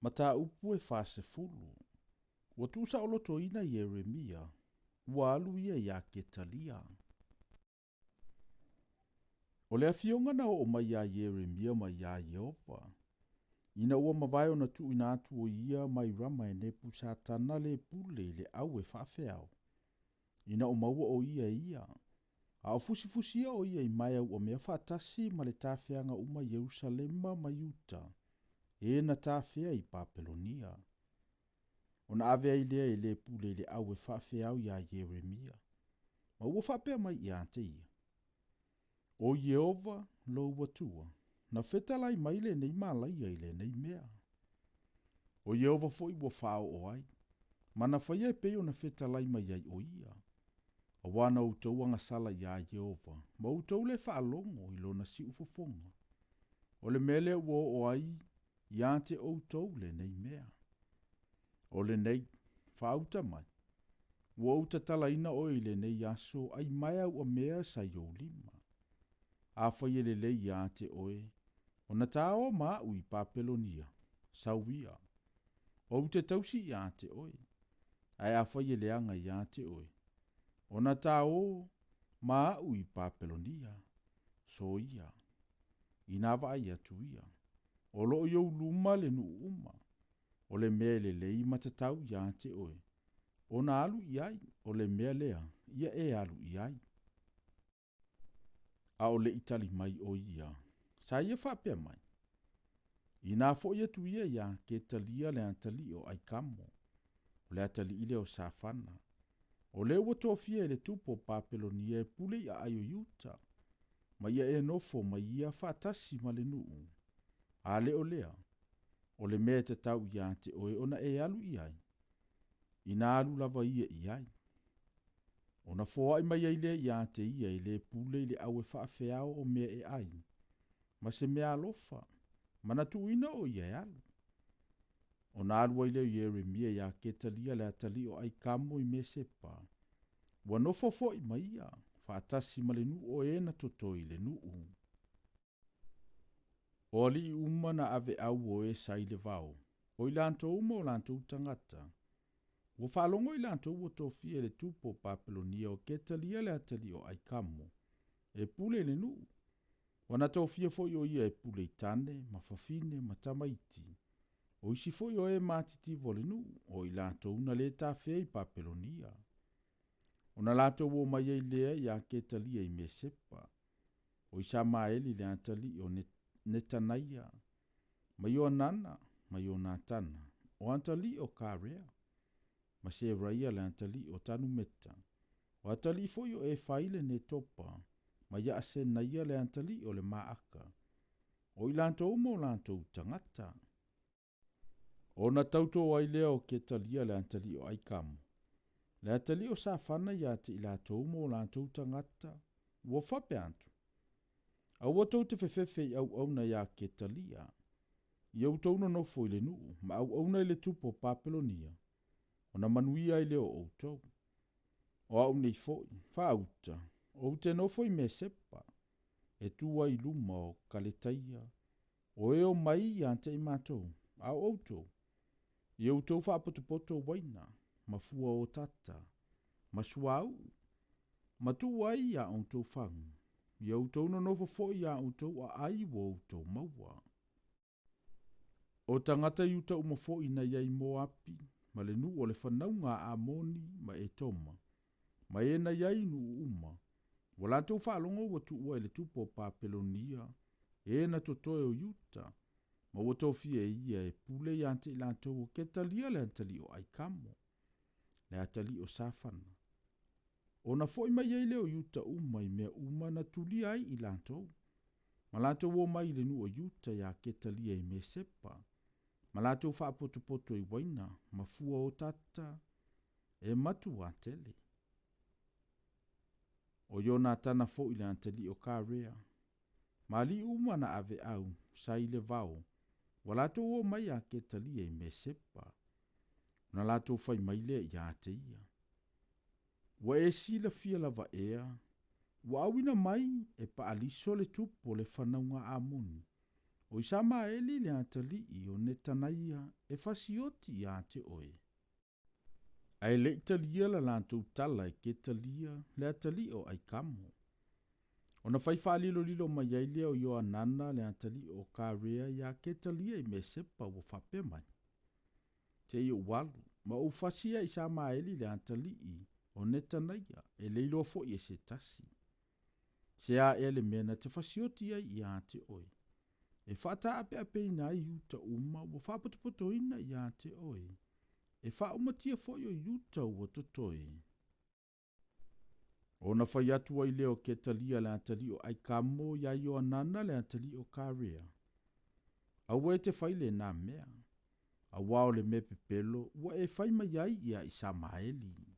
Mataupu e 40. Ua tuusaolotoina Ieremia, ua alu ia iā Ketalia. O le afioga na oo mai iā Ieremia mai iā Ieova, ina ua mavae ona tuuina atu o ia mai Rama e Nepusatana le pule i le au e faafeao, ina o maua o ia e ia, a o fusifusia o ia i maea uamea faatasi ma le tafeaga uma i Ierusalema ma Iuta, e na tafea i Papelonia. Ona ave ai lea e le pule i le au e faafeao iā Ieremia, ma ua faapea mai ia te ia, O Ieova lou Atua, na fetalai mai lenei malaia i lenei mea. O Ieova foi ua faaoo ai, ma na faia e pei ona fetalai mai ai o ia. Auā na outou agasala iā Ieova, ma outou le faalogo i lona siufofoga. O le mea lea ua oo ai ia te outou lenei mea. O lenei, faauta mai, ua ou tatalaina oe i lenei aso ai maea uamea sa i ou lima. Afai e lelei ia te oe, ona tāoa ma au i Papelonia, sau ia. Ou te tausi ia te oe, ae afai e leaga ia te oe, ona tāō ma au i Papelonia, soia. Inā vaai atu ia, o loo i ou luma le nuu uma, o le mea e lelei ma tatau ia te oe, ona alu i ai, o le mea lea, ia e alu i ai. A o le i tali mai o ia, sa ia faapea mai, Inā foi atu ia iā Ketalia le atalii o Aikamo, o le atalii lea o Safana, o le ua tofia e le tupu o Papelonia e pule i aai o Iuta, ma ia e nofo ma ia faatasi ma le nuu. A le o lea, o le mea e tatau ia te oe ona e alu i ai, ina alu lava ia i ai. Ona foai mai ai lea ia te ia e le pule i le au e faafeao o mea e ai, ma se mea alofa, ma na tuuina o ia e alu. Ona alu ai lea o Ieremia iā Ketalia le atalii o Aikamo i Mesepa, ua nofo foi ma ia, faatasi ma le nuu o e na totoe i le nuu. O alii uma na aveau o e sa i le vao, o i latou uma o latou tagata, ua faalogo i latou ua tofia e le tupu o Papelonia o Ketalia le atalii o Aikamo, e pule i le nuu, ua na tofia foi o ia e pule i tane, ma fafine, ma tamaiti, o isi foi o e matitiva o le nuu, o i latou na le tafea i Papelonia. Ona latou o mai ai lea iā Ketalia i Mesepa, o Isamaeli le atalii o Netanaia, ma Ioanana ma Ionatana, o atalii o Karea, ma Seraia le atalii o Tanumeta, o atalii foi o Efai le Netopa, ma Iaasenaia le atalii o le Maaka, o i latou uma o latou tagata. Ona tautō ai lea o Ketalia le atalii o Aikamo, le atalii o Safana ia te i latou ma o latou tagata, ua faapea atu, Aua tou te fefefe i auauna iā Ketalia, ia outou nonofo i le nuu ma auauna i le tupu o Papelonia, ona manuia ai lea o outou. O au nei foi, faauta, ou te nofo i Mesepa, e tu ai i luma o Kaletaia, o e omai ia te i matou, a o outou, ia outou faapotopoto uaina, ma fua otata, ma suauu, ma tuu ai ia outou fagu, ia outou nonofo foi ia outou aai ua outou maua. O tagata Iuta uma foi na i ai i Moapi, ma le nuu o le fanauga a Amoni ma Etoma, ma e na i ai i nuu uma, ua latou faalogo ua tuua e le tupu o Papelonia e na totoe o Iuta, ma ua tofia e ia e pule ia te i latou o Ketalia le atalii o Aikamo, le atalii o Safana. Ona foi mai ai lea o Iuta uma i mea uma na tulia ai i latou, ma latou omai i le nuu o Iuta iā Ketalia i Mesepa, ma latou faapotopoto i uaina ma fua otata e matuā tele. O Ionatana foi le atalii o Karea, ma alii uma na aveau sa i le vao, ua latou omai iā Ketalia i Mesepa, ona latou fai mai lea ia te ia, Ua e silafia lava ea, ua auina mai e Paaliso le tupu o le fanauga a Amoni, O Isamaeli le atalii o Netanaia e fasioti iā te oe. Ae le i talia la latou tala e Ketalia le atalii o Aikamo. Ona fai faalilolilo mai ai lea o Ioanana le atalii o Karea iā Ketalia i Mesepa ua faapea mai, Se i ou alu, ma ou fasi ia Isamaeli le atalii o Netanaia, e le iloa foi e se tasi. Se a ea le mea na te fasioti ai iā te oe, e faataapeapeina ai Iuta uma ua faapotopotoina iā te oe, e faaumatia foi o Iuta ua totoe. Ona fai atu ai lea o Ketalia le atalii o Aikamo iā Ioanana le atalii o Karea, Aua e te fai lenā mea, auā o le mea pepelo ua e fai mai ai iā Isamaeli.